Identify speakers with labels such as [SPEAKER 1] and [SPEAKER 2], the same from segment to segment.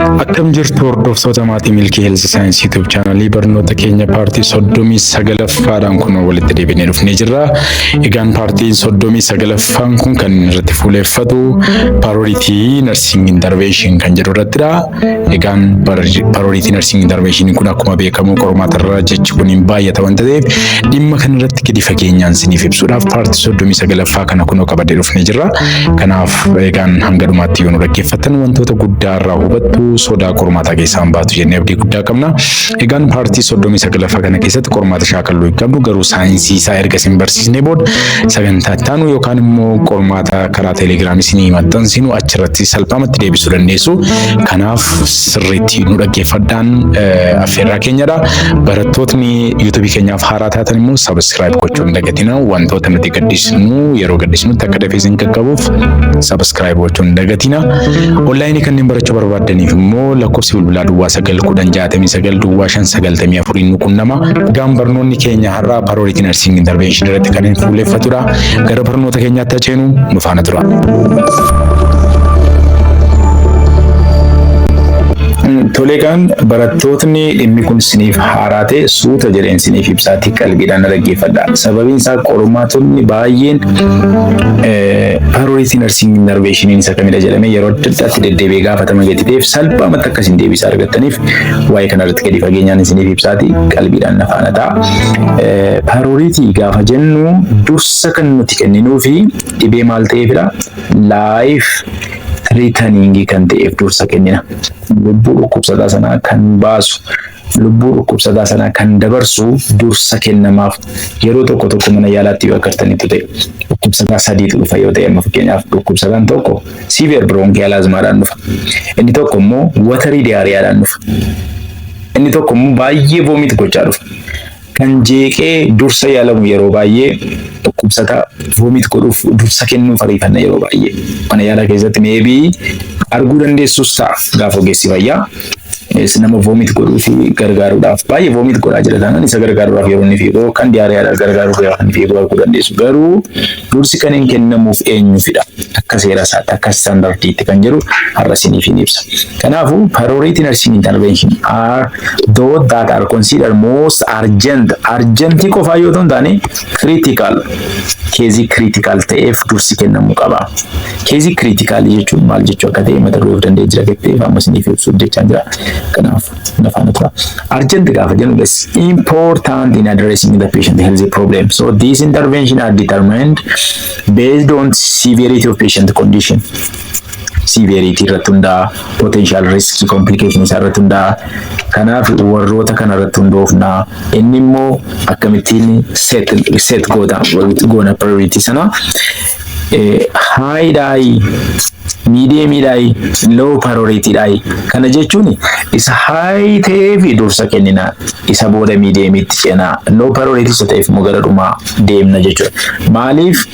[SPEAKER 1] Akkam jirtu, hordoftoota maatii Milkii Health Science YouTube channelii? Barnoota keenya partii 39ffaadhaan kun walitti deebinee dhufnee jirra. Egaan partiin 39ffaan kun kan inni irratti fuuleeffatu priority nursing intervention kan jedhu irrattidha. Egaan priority nursing intervention kun akkuma beekamu qormaatarra jechi kun hin baay'ata wanta ta'eef, dhimma kana irratti gadi fageenyaan isiniif ibsuudhaaf partii 39ffaa kana kunoo qabadee dhufnee jirra. Kanaaf egaan hanga dhumaatti yoo nu dhaggeeffattan wantoota guddaa irraa hubattu, sodaa qormaataa keessaa hin baatu jennee abdii guddaa qabna. Egaan partii 39ffaa kana keessatti qormaata shaakalluu hin qabnu, garuu saayinsii isaa erga isin barsiisnee booda sagantaa itti aanu yookaan immoo qormaata karaa Telegramii isinii maxxansinu achirratti salphaamatti deebisuu dandeessu. Kanaaf sirriitti nu dhaggeeffadhaan affeerraa keenyadha. Barattootni YouTubeii keenyaaf haaraa taatan immoo subscribe gochuu hin dagatina. Wantoota nuti gaddisnu yeroo gaddisnutti akka dafee isin qaqqabuuf subscribe gochuu hin dagatina. Onlineii kanneen barachuu barbaaddaniif immoo lakkoofsi bilbilaa 0910690594 nu qunnama. Egaan barnoonni keenya har'aa priority nursing intervention irratti kan inni fuulleffatudha. Gara barnoota keenyaatti ceenu, nu faana tura. Tole, egaan barattootni dhimmi kun isiniif haaraa ta'e, suuta jedheen isiniif ibsaatii qalbiidhaan na dhaggeeffadha. Sababiin isaa qormaatonni baay'een priority nursing interventioniin isa kamidha jedhamee yeroo adda addaatti deddeebi'ee gaafatama gadi ta'eef, salphaamatti akka isin deebisaa argattaniif waa'ee kanarratti gadi fageenyaan isiniif ibsaatii qalbiidhaan na faana ta'a. Priority gaafa jennu dursa kan nuti kenninuu fi dhibee maal ta'eefidha? Life threatening kan ta'eef dursa kennina. Lubbuu dhukkubsataa sanaa kan baasu, lubbuu dhukkubsataa sanaa kan dabarsu dursa kennamaaf. Yeroo tokko tokko mana yaalaatti yoo agartanitti ta'e, dhukkubsataa sadiitu dhufa yoo ta'e, amma fakkeenyaaf dhukkubsataan tokko severe bronchial asthmaadhaan dhufa. Inni tokko immoo watery diarrheadhaan dhufa. Inni tokko immoo baay'ee vomit gochaa dhufa. Kan jeeqee dursa yaalamu yeroo baay'ee dhukkubsataa vomit godhuuf dursa kennuuf ariifanna yeroo baay'ee. Mana yaalaa keessatti maybe arguu dandeessus ta'a, gaafa ogeessi fayyaa nama vomit godhuu fi gargaaruudhaaf, baay'ee vomit godhaa jira taanaan, isa gargaaruudhaaf yeroo inni fiigu, kan diarrheadhaaf gargaaruuf yeroo inni fiigu arguu dandeessu. Garuu dursi kan hin kennamuuf eenyuufidha? Akka seera isaatti, akka standardiitti kan jedhu har'a isiniif hin ibsa. Kanaafuu priority nursing intervention are those that are considered most urgent. Urgentii qofaa yoo ta'u hin taane, critical, caseii critical ta'eef dursi kennamuu qaba. Caseii critical jechuun maal jechuu akka ta'e mata duree of danda'ee jira jettee amma isiniif ibsuuf jechaa jira. Kanaaf na faana tura. Urgent gaafa jennu is important in addressing the patient health problem. So these intervention are determined based on severity of patient condition. Severity irratti hundaa'a, potential risk complication isaa irratti hundaa'a. Kanaaf warroota kana irratti hundoofna. Inni immoo akkamittiin set goota goona priority sana? Highdhaayi, mediumiidhaayi, low priorityidhaayi? Kana jechuun isa high ta'eef dursa kennina, isa booda mediumiitti ceenaa, low priority isa ta'eef immoo gara dhumaa deemna jechuudha. Maaliif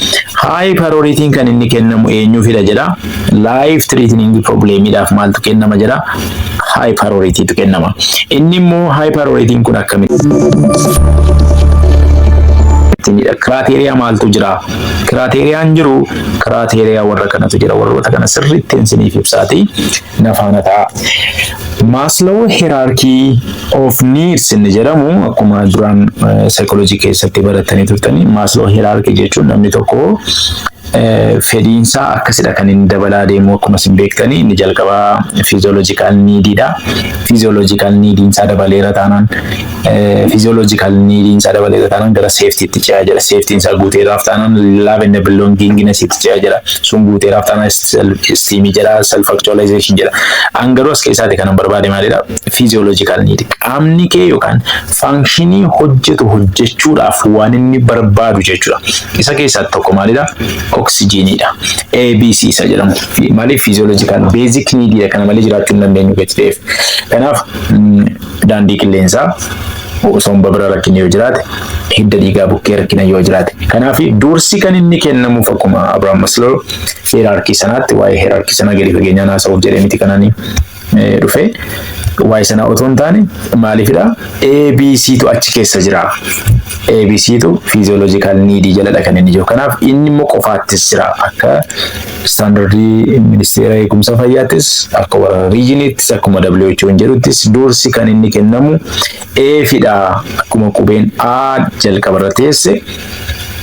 [SPEAKER 1] high priority'n kan inni kennamu eenyuufidha jedha? Life threatening problemiidhaaf maaltu kennama jedha? High prioritytu kennama. Inni immoo high priority'n kun akkamitti? Criteria maaltu jira? Criteriaan jiru criteria warra kanatu jira. Warroota kana sirriitti isiniif ibsaati na faana ta'a. Maslow hierarchy of needs inni jedhamu, akkuma duraan psychology keessatti baratanii turtanii, Maslow hierarchy jechuun namni tokko fedhiinsaa akkasidha kan inni dabalaa deemu. Akkuma isin beektanii, inni jalqabaa physiological needidha. Physiological neediinsaa dabaleera taanaan, physiological neediinsaa dabaleera taanaan gara safetyitti ce'aa jira. Safetyiinsaa guuteeraaf taanaan love and belongingnessitti ce'aa jira. Sun guuteeraaf taanaan esteemii jedha, self actualization jedha. An garuu as keessaati kanan barbaade maalidha? Physiological need. Qaamni kee yookaan functionii hojjetu hojjechuudhaaf waan inni barbaadu jechuudha. Isa keessaa tokko maalidha? Oksijiiniidha. ABC isa jedhamu. Maaliif? Physiological basic needidha, kana malee jiraachuu hin dandeenyu gati ta'eef. Kanaaf daandii qilleensaa, somba bira rakkinni yoo jiraate, hidda dhiigaa bukkee rakkina yoo jiraate. Kanaaf dursi kan inni kennamuuf akkuma Abraham Maslow hierarchy sanaatti, waa'ee hierarchy sana gadi fageenyaan haasa'uuf jedhee miti kanani dhufe. Waa'ee sanaa otoo hin taane maaliifidha? ABC tu achi keessa jira. ABC tu physiological need jaladha kan inni jiru. Kanaaf inni immoo qofaattis jira. Akka standardii Ministeera Eegumsa Fayyaattis, akka warra regionittis, akkuma WHO jedhuttis dursi kan inni kennamu A fidha. Akkuma qubeen A jalqabarra teesse,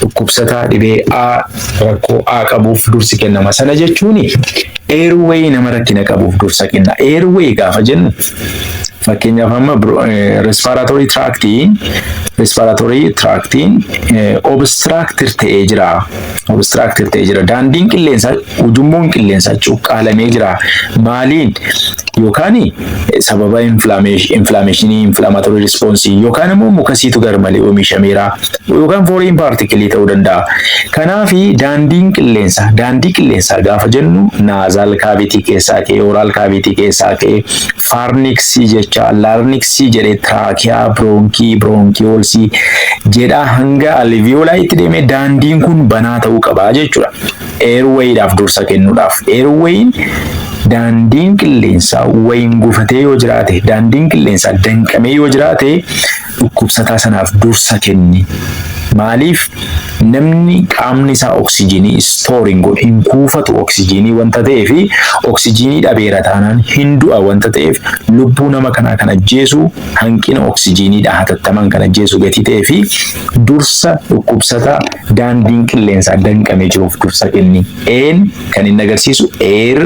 [SPEAKER 1] dhukkubsataa dhibee A, rakkoo A qabuuf dursi kennama. Sana jechuun airway nama rakkina qabuuf dursa kenna. Airway gaafa jennu, fakkeenyaaf amma respiratory tractiin obstructed ta'ee jira. Obstructed ta'ee jira. Daandiin qilleensaa, ujummoon qilleensaa cuqqaalamee jira. Maaliin? Yookaan sababa inflammationii, inflammatory response, yookaan immoo mucusiitu garmalee oomishameera, yookaan foreign particle ta'uu danda'a. Kanaafi daandiin qilleensaa, daandii qilleensaa gaafa jennu, nasal cavity keessaa ka'ee, oral cavity keessaa ka'ee, pharynxii jecha, larynxii jedhee, trachea, bronchi, bronchiolesii jedhaa hanga alveolitti deemee daandiin kun banaa ta'uu qabaa jechuudha. Airwayidhaaf dursa kennuudhaaf. Airwayin, daandiin qilleensaa wayin gufatee yoo jiraate, daandiin qilleensaa danqamee yoo jiraate, dhukkubsataa sanaaf dursa kenni. Maaliif? Namni qaamni isaa oksijiinii store hin godhu, hin kuufatu oksijiinii wanta ta'eef, oksijiinii dhabeera taanaan hin du'a wanta ta'eef, lubbuu nama kanaa kan ajjeesu hanqina oksijiiniidha, hatattamaan kan ajjeesu gatii ta'ee fi dursa dhukkubsataa daandiin qilleensaa danqamee jiruuf dursa kenni. A'n kan inni agarsiisu air,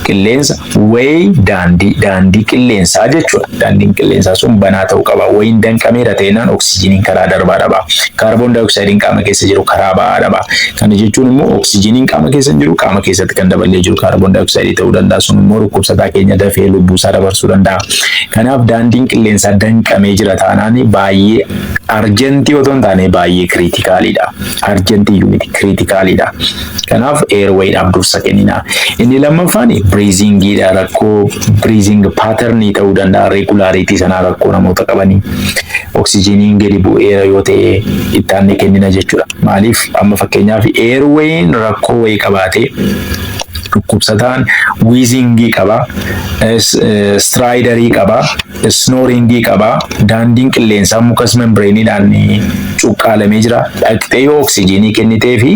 [SPEAKER 1] qilleensa, way, daandii, daandii qilleensaa jechuudha. Daandiin qilleensaa sun banaa ta'uu qaba. Wayin danqameera ta'inaan oksijiiniin karaa darbaa dhaba. Kaarboon daayoksaayidiin qaama keessa jiru karaa ba'aa dhaba. Kana jechuun immoo oksijiiniin qaama keessa jiru, qaama keessatti kan dabalee jiru kaarboon daayoksayidii ta'uu danda'a. Sun immoo dhukkubsataa keenya dafee lubbuu isaa dabarsuu danda'a. Kanaaf daandiin qilleensaa danqamee jira taanaan baay'ee urgentii otoo hin taane baay'ee criticaliidha. Urgentii iyyuu miti, criticaliidha. Kanaaf airwayidhaaf dursa kennina. Inni lammaffaan breathingiidha. Rakkoo breathing patternii ta'uu danda'a. Regularity sanaa rakkoo namoota qabanii. Oksijiiniin gadi bu'eera yoo ta'e itti aanne kennina jechuudha. Maaliif? Amma fakkeenyaaf airwayin rakkoo wayii qabaatee, dhukkubsataan wheezingii qaba, stridorii qaba, snoringii qaba, daandiin qilleensaa mucous membraneiidhaan cuqqaalamee jira. Dhaqxee yoo oksijiinii kennitee fi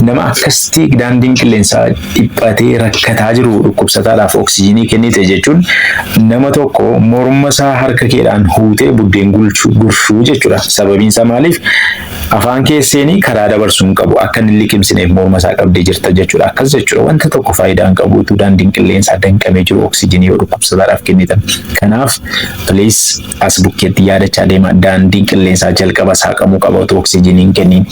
[SPEAKER 1] nama akkasitti daandiin qilleensaa dhiphatee rakkataa jiru dhukkubsataadhaaf oksijiinii kennite jechuun nama tokko morma isaa harka keedhaan huutee buddeen gurshuu jechuudha. Sababiin isaa maaliif? Afaan keesseenii karaa dabarsuu hin qabu, akka inni liqimsineef morma isaa qabdee jirta jechuudha. Akkas jechuudha. Wanta tokko faayidaa hin qabu utuu daandiin qilleensaa danqamee jiru oksijiinii yoo dhukkubsataadhaaf kennitan. Kanaaf please as bukkeetti yaadachaa deema. Daandiin qilleensaa jalqaba saaqamuu qaba utuu oksijiinii hin kenniin.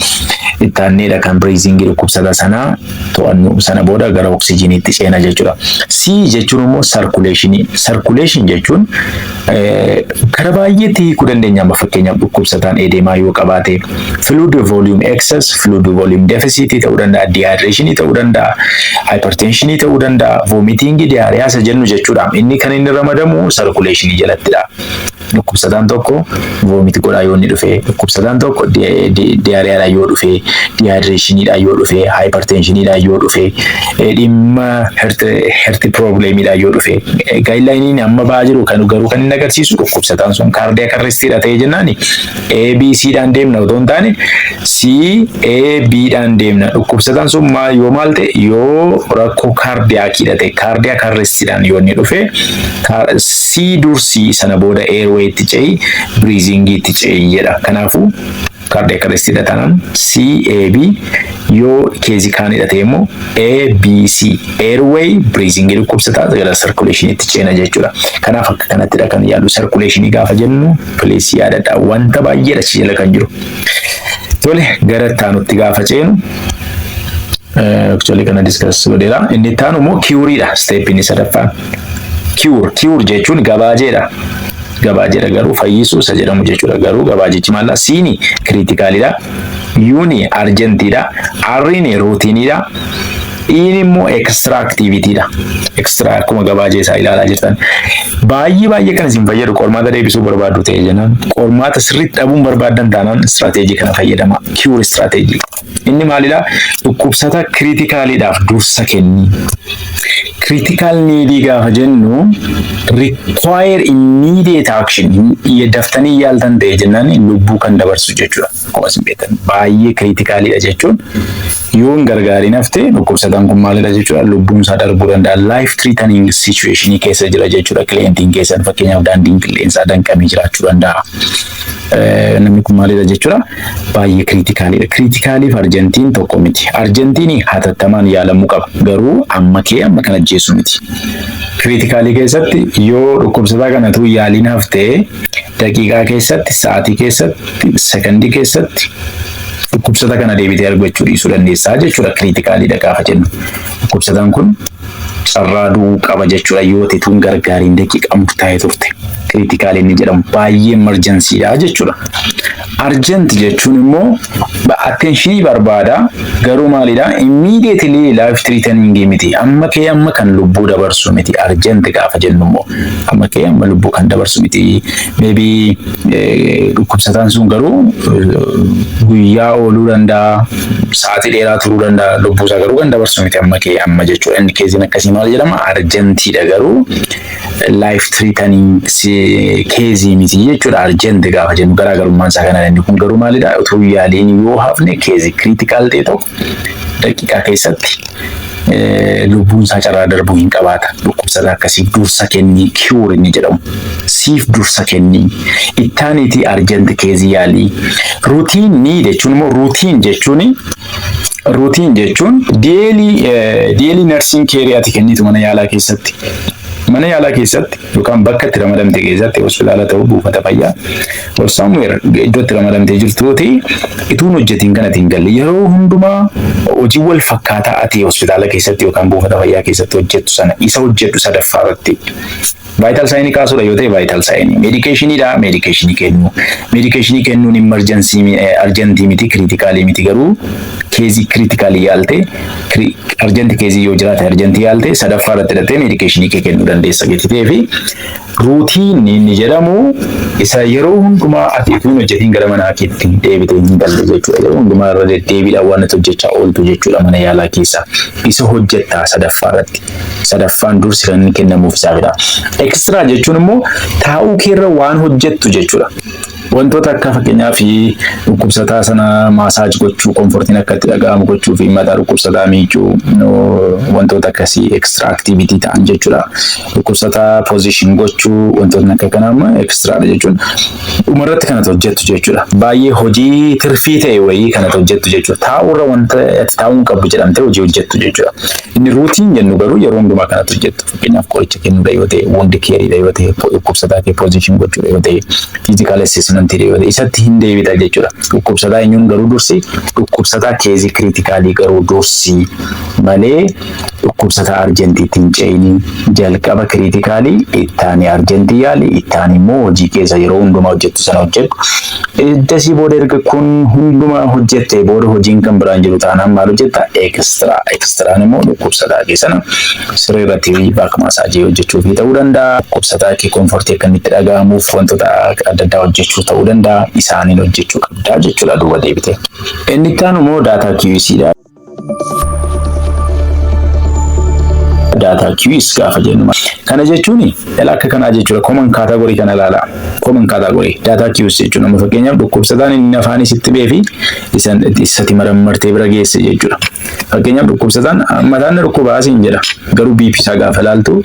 [SPEAKER 1] Itti aanneedha kan breathingii dhukkubsataa sanaa to'annu, sana booda gara oksijiiniitti ceena jechuudha. C jechuun immoo circulationii. Circulation jechuun kara baay'eetti hiikuu dandeenya. Amma fakkeenyaaf dhukkubsataan edemaa yoo qabaate, fluid volume excess, fluid volume deficit ta'uu danda'a, dehydration ta'uu danda'a, hypertension ta'uu danda'a, vomiting, diarrhea isa jennu jechuudha. Inni kan inni ramadamu circulation jalattidha. Dhukkubsataan tokko vomit godhaa yoo inni dhufe, dhukkubsataan tokko diarrheadhaan yoo dhufe, dehydrationiidhaan yoo dhufe, hypertensioniidhaan yoo dhufe, dhimma heart problemiidhaan yoo dhufe, guidelineiin amma ba'aa jiru kan garuu kan inni agarsiisu dhukkubsataan sun cardiac arrestiidha ta'e jennaan ABC dhaan deemna otoo hin taane C A B dhaan deemna. Dhukkubsataan sun yoo maal ta'e, yoo rakkoo cardiaciidha ta'e, cardiac arrestiidhaan yoo inni dhufe, C dursii, sana booda airway itti ce'i, breathing itti ce'i jedha. Kanaafuu cardiac arrestiidha taanaan C A B, yoo caseii kaanidha ta'e immoo A B C, airway, breathing dhukkubsataa, gara circulation itti ceena jechuudha. Kanaaf akka kanattidha kan yaalu. Circulation gaafa jennu please yaadadha, wanta baay'eedha achi jala kan jiru. Tole, gara itti gaafa ceenu, actually kana discuss godheera. Inni itti aanu immoo cureiidha, step inni sadaffaan. Cure, cure jechuun gabaajeedha. Gabaajeedha garuu fayyisuu isa jedhamu jechuudha. Garuu gabaajichi maal? C'n criticalidha. U'n urgentiidha. R'n routineiidha. E'n immoo extra activityidha. Extra akkuma gabaajee isaa ilaalaa jirtan. Baay'ee baay'ee kan isin fayyadu, qormaata deebisuu barbaaddu ta'e jennaan, qormaata sirriitti dhabuun barbaaddan taanaan, strategyii kana fayyadama. Cure strategy. Inni maalidha? Dhukkubsata criticaliidhaaf dursa kenni. Critical need gaafa jennu require immediate action, daftanii yaaltan ta'e jennaan lubbuu kan dabarsu jechuudha. Akkuma isin beektan, baay'ee criticalidha jechuun yoo hin gargaariin hafte dhukkubsataan kun maalidha jechuudha? Lubbuun isaa darbuu danda'a. Life threatening situation keessa jira jechuudha. Clientiin keessan fakkeenyaaf daandiin qilleensaa danqamee jiraachuu danda'a. Namni kun maalidha jechuudha? Baay'ee criticalidha. Criticaliif urgentiin tokko miti. Urgentiin hatattamaan yaalamuu qaba. Garuu amma kee amma kan ajjeesu miti. Criticalii keessatti yoo dhukkubsataa kanatu yaaliin haftee daqiiqaa keessatti, sa'aatii keessatti, sekondii keessatti dhukkubsata kana deebitee argachuu dhiisuu dandeessaa jechuudha criticalidha gaafa jennu. Dhukkubsataan kun carraa du'uu qaba jechuudha yoo ta'e tun gargaariin daqiiqaa murtaa'ee turte. Criticalii inni jedhamu baay'ee emergencydha jechuudha. Urgent jechuun immoo attentionii barbaada, garuu maalidha? Immediately life threatening miti. Amma kee amma kan lubbuu dabarsu miti. Urgent gaafa jennu immoo amma kee amma lubbuu kan dabarsu miti. Maybe dhukkubsataan sun garuu guyyaa ooluu danda'a, sa'aatii dheeraa turuu danda'a, lubbuu isaa garuu kan dabarsu miti amma kee amma jechuudha. Inni caseiin akkasii maal jedhama? Urgentiidha, garuu life threatening caseii miti jechuudha. Urgent gaafa jennu garaagarummaan isaa kana. Inni kun garuu maalidha? Utuu yaaliin yoo hafne caseii critical ta'e tokko daqiiqaa keessatti lubbuun isaa carraa darbuu hin qabaata. Dhukkubsataa akkasiif dursa kennii, cure inni jedhamu. Siif dursa kennii. Ittaaniitii urgent caseii yaalii. Routine jechuun immoo routine jechuun daily nursing careii ati kennitu mana yaalaa keessatti. Mana yaalaa keessatti yookaan bakka itti ramadamte keessatti, hospitaala ta'uu, buufata fayyaa or somewhere iddoo itti ramadamtee jirtuuti, ituun hojjetiin kanatti hin galle yeroo hundumaa hojii wal fakkaataa ati hospitaala keessatti yookaan buufata fayyaa keessatti hojjettu sana isa hojjedhu sadaffaa irratti. Vital signii kaasuudha yoo ta'e vital signii. Medicationiidha, medicationii kennu. Medicationii kennuun emergency urgentii miti, criticalii miti, garuu caseii criticalii yaalte, urgent caseii yoo jiraate urgentii yaalte, sadaffaa irratti hidhattee medicationii kee kennuu dandeessa gatii fi routine inni jedhamu isa yeroo hundumaa ati utuu hin hojjetiin gara manaa keetti deebitee hin galle jechuudha. Yeroo hundumaa irra deddeebiidhaan waan ati hojjechaa ooltu jechuudha mana yaalaa keessa. Isa hojjettaa sadaffaa irratti. Sadaffaan dursi kan inni kennamuuf isaafidha. Extra jechuun immoo taa'uu keerra waan hojjettu jechuudha. Wantoota akka fakkeenyaaf dhukkubsataa sana massage gochuu, comfortiin akka itti dhaga'amu gochuu fi mataa dhukkubsataa miicuu, wantoota akkasii extra activity ta'an jechuudha. Dhukkubsataa position gochuu, wantoonni akka kanaa immoo extradha jechuun dhumarratti kanatu hojjettu jechuudha. Baay'ee hojii tirfii ta'e wayii kanatu hojjettu jechuudha. Taa'urra wanta ati taa'uu hin qabdu jedhamtee hojii hojjettu jechuudha. Inni routine jennu garuu yeroo hundumaa kanatu hojjettu. Fakkeenyaaf qoricha kennuudha yoo ta'e, wound careiidha yoo ta'e, dhukkubsataa kee position gochuudha yoo ta'e, physical assessmentiidha yoo ta'e, isatti hin deebita jechuudha. Dhukkubsataa eenyuun garuu dursi? Dhukkubsataa caseii criticalii garuu dursi malee dhukkubsataa urgentiitti hin ce'inii. Jalqaba criticalii, ittaanii urgentii yaali, ittaanii immoo hojii keessa yeroo hundumaa hojjettu sana hojjedhu. Iddasii booda erga kun hundumaa hojjette booda hojiin kan biraan jiru taanaan maal hojjetta? Extra. Extraan immoo dhukkubsataa kee sana siree irratti back massageii hojjechuu fi ta'uu danda'a. Dhukkubsataa kee comfortii akka inni itti dhaga'amuuf wantoota adda addaa hojjechuu ta'uu danda'a. Isaaniin hojjechuu qabdaa jechuudha duuba deebite. Inni itti aanu immoo data QC dha. Data QC gaafa jennu. Kana jechuun ila akka kanaa jechuudha. Common category kana ilaala. Common category data QC jechuun amma fakkeenyaaf dhukkubsataan inni afaan isitti bee fi isatti marammartee bira geesse jechuudha. Fakkeenyaaf dhukkubsataan mataan na dhukkubaa siin jedha. Garuu BP isaa gaafa ilaaltu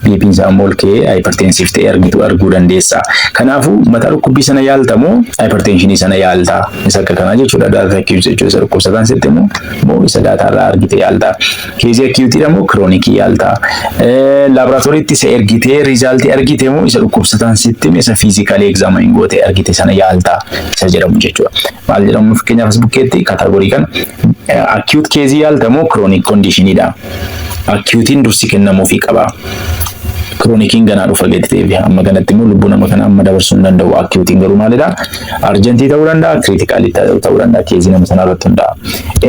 [SPEAKER 1] BP isaa immoo ol ka'ee hypertensive ta'e argitu arguu dandeessa. Kanaafuu mataa dhukkubbii sana yaalta moo hypertensionii sana yaalta? Isa akka kanaa jechuudha data QC jechuudha. Isa dhukkubsataan sitti immoo isa data irraa argite yaalta. Caseii acuteiidha moo chronicii yaalta? Laaboraatooriitti isa ergitee resultii argite moo isa dhukkubsataan sitti isa physicalii examine gootee argite sana yaalta isa jedhamu jechuudha. Maal jedhamu? Fakkeenyaaf as bukkeetti categoryii kana acute caseii yaalta moo chronic conditioniidha? Acuteiin dursi kennamuufii qaba. Chroniciin ganaa dhufa gadi ta'eef amma kanatti immoo lubbuu nama kana amma dabarsuu hin danda'u. Acuteiin garuu maalidha? Urgentii ta'uu danda'a, criticalii ta'uu danda'a. Caseii nama sanaa irratti hundaa'a.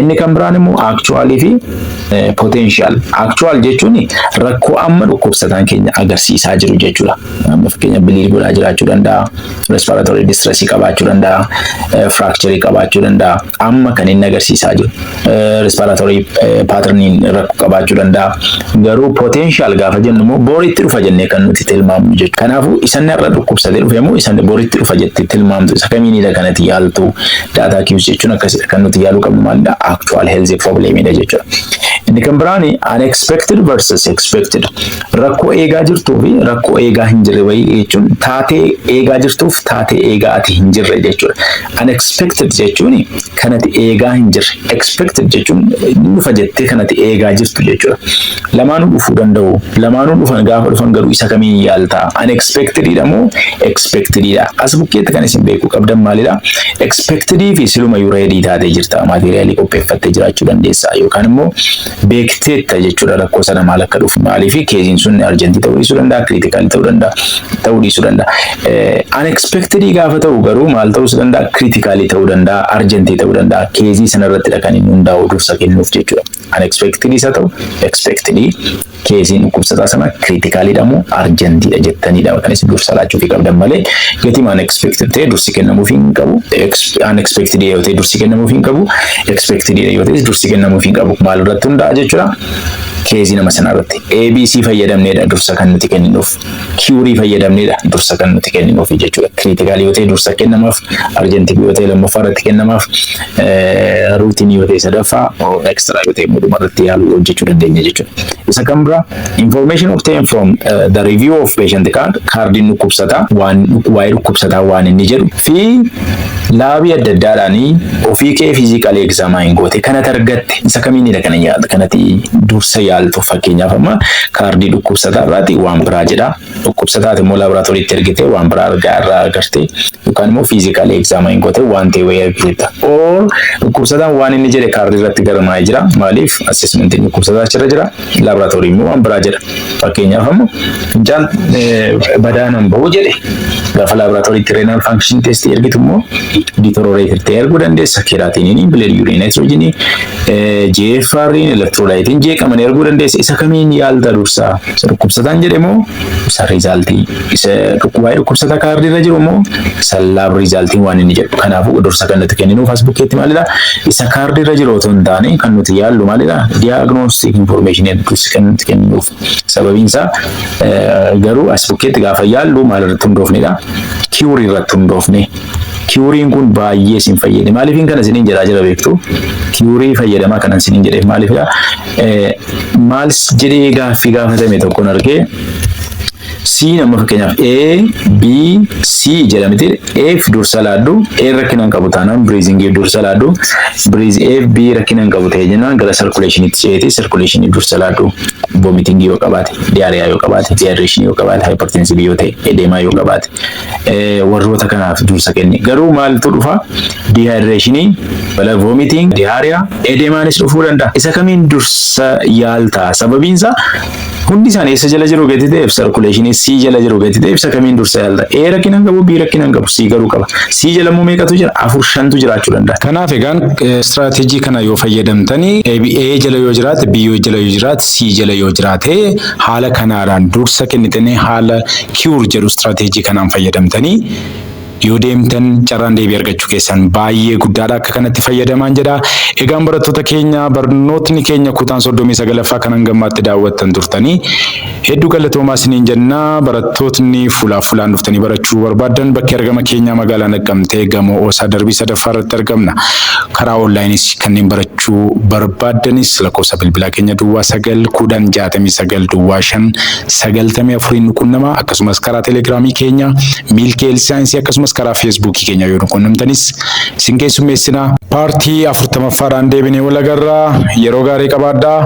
[SPEAKER 1] Inni kan biraan immoo actualii fi potential. Actual jechuun rakkoo amma dhukkubsataan keenya agarsiisaa jiru jechuudha. Amma fakkeenya bleed godhaa jiraachuu danda'a, respiratory distress qabaachuu danda'a, fracture qabaachuu danda'a. Amma kan inni agarsiisaa jiru. Respiratory patterniin rakkoo qabaachuu danda'a. Garuu potential gaafa jennu immoo boritti dhufa jennee kan nuti tilmaamnu jechuudha. Kanaafuu isanni har'a dhukkubsatee dhufe immoo isanni boritti dhufa jettee tilmaamtu isa kamiinidha kanatti yaaltu? Data cues jechuun akkasidha. Kan nuti yaaluu qabnu maalidha? Actual health problemidha jechuudha. Inni kan biraan unexpected versus expected. Rakkoo eegaa jirtuu fi rakkoo eegaa hin jirre wayii jechuun taatee eegaa jirtuuf taatee eegaa ati hin jirre jechuudha. Unexpected jechuun kanati eegaa hin jirre. Expected jechuun dhufa jettee kanati eegaa jirtu jechuudha. Lamaanuu dhufuu danda'u. Lamaanuu dhufan, gaafa dhufan garuu isa kamiin yaalta? Unexpected dha moo expected dha? As bukkeetti kan isin beekuu qabdan maalidha? Expected fi silumayyuu ready taatee jirta. Materialii qopheeffattee jiraachuu dandeessa. Yookaan immoo beekteetta jechuudha rakkoo sana maal akka dhufu, maaliif caseiin sun urgentii ta'uu dhiisuu danda'a, criticalii ta'uu danda'a, ta'uu dhiisuu danda'a. Unexpected gaafa ta'u garuu maal ta'uu danda'a? Criticalii ta'uu danda'a, urgentii ta'uu danda'a. Caseii sana irrattidha kan inni hundaa'u dursa kennuuf jechuudha. Unexpected isa ta'u, expected, caseiin dhukkubsataa sana criticaliidha moo urgentiidha jettaniidha kan isin dursa laachuufii qabdan malee gatii unexpected ta'e dursi kennamuuf hin qabu. Unexpected yoo ta'e dursi kennamuuf hin qabu. Expected yoo ta'e dursi kennamuuf hin qabu. Maal irratti hundaa'a jechuudha? Caseii nama sanaa irratti. ABC fayyadamneedha dursa kan nuti kenninuuf. Cureii fayyadamneedha dursa kan nuti kenninuuf jechuudha. Criticalii yoo ta'e dursa kennamaaf, urgentii yoo ta'e lammaffaa irratti kennamaaf, routineii yoo ta'e sadaffaa, extra yoo ta'e immoo dhuma irratti yaaluu hojjechuu dandeenya jechuudha. Isa kan biraa information obtained from the review of patient card, kaardiin dhukkubsataa waan waa'ee dhukkubsataa waan inni jedhu fi labii adda addaadhaanii ofii kee physicalii examine goote kanatti argatte isa kamiinidha kana yaada kanatti dursa yaaltu? Fakkeenyaaf, amma kaardii dhukkubsataa irraati waan biraa jedha, dhukkubsataati immoo laaboraatooriitti ergite waan biraa argaa irraa agarte, yookaan immoo physicalii examine goote waan ta'e wayii argiteetta, or dhukkubsataan waan inni jedhe kaardii irratti galmaa'ee jira. Maaliif assessmentiin dhukkubsataa achirra jira, laaboraatoorii immoo waan biraa jedha. Fakkeenyaaf, amma fincaan badaanan bahu jedhe, gaafa laaboraatooriitti renal function test ergitu immoo deteriorated ta'e arguu dandeessa. Creatinineiin, blood urea nitrogenii, GFR'n, electrolyteiin jeeqaman arguu dandeessa. Isa kamiin yaalta dursaa? Isa dhukkubsataan jedhe moo isa resultii? Isa waa'ee dhukkubsataa kaardii irra jiru moo isa lab resultiin waan inni jedhu? Kanaafuu dursa kan nuti kenninuuf as bukkeetti maalidha? Isa kaardii irra jiru otoo hin taane kan nuti yaallu maalidha? Diagnostic information dursi kan nuti kenninuuf. Sababiin isaa garuu as bukkeetti gaafa yaallu maal irratti hundoofnedha? Cureii irratti hundoofne. Cureiin kun baay'ee isin fayyade. Maaliifin kana isiniin jedhaa jira beektu? Cureii fayyadamaa kanan isiniin jedheef maaliifidha? Maal jedhee gaaffii gaafatame tokkoon argee, C nama fakkeenyaaf A, B, C jedhamti. A dursa laaddu, A rakkina hin qabu taanaan breathing dursa laaddu, breathe A B rakkina hin qabu ta'e jennaan gara circulationitti ceeti, circulationii dursa laaddu, vomiting yoo qabaate, diarrhea yoo qabaate, dehydration yoo qabaate, hypertensive yoo ta'e, edema yoo qabaate, warroota kanaaf dursa kenni. Garuu maaltu dhufa? Dehydration, bala vomiting, diarrhea, edemaanis dhufuu danda'a. Isa kamiin dursa yaalta? Sababiin isaa hundi isaanii eessa jala jiru gati ta'eef, circulationii C jala jiru gati ta'eef, isa kamiin dursa yaalta? A rakkina hin qabu, B rakkina hin qabu, C garuu qaba. C jala immoo meeqatu jira? Afur, shantu jiraachuu danda'a.
[SPEAKER 2] Kanaaf egaan strategyii kana yoo fayyadamtanii, A jala yoo jiraate, B jala yoo jiraate, C jala yoo jiraate, haala kanaadhaan dursa kennitanii, haala cure jedhu strategyii kanaan fayyadamtanii yoo deemtan carraan deebii argachuu keessan baay'ee guddaadha. Akka kanatti fayyadamaan jedha. Egaan barattoota keenya, barnootni keenya kutaan 39ffaa kanan gammaatti daawwattan turtanii hedduu galatoomaa isiniin jenna. Barattootni fuulaa fuulaan dhuftanii barachuu barbaaddan bakki argama keenyaa magaalaa Naqqamtee, gamoo Oosaa, darbii sadaffaa irratti argamna. Karaa onlineis kanneen barachuu barbaaddanis lakkoofsa bilbilaa keenya 0910690594n nu qunnama. Akkasumas karaa Telegramii keenya Miilkeel Saayinsii, akkasumas karaa Facebookii keenya yoo nu qunnamtanis isin keessummeessina. Partii 40ffaadhaan deebinee wal agarraa, yeroo gaarii qabaadhaa.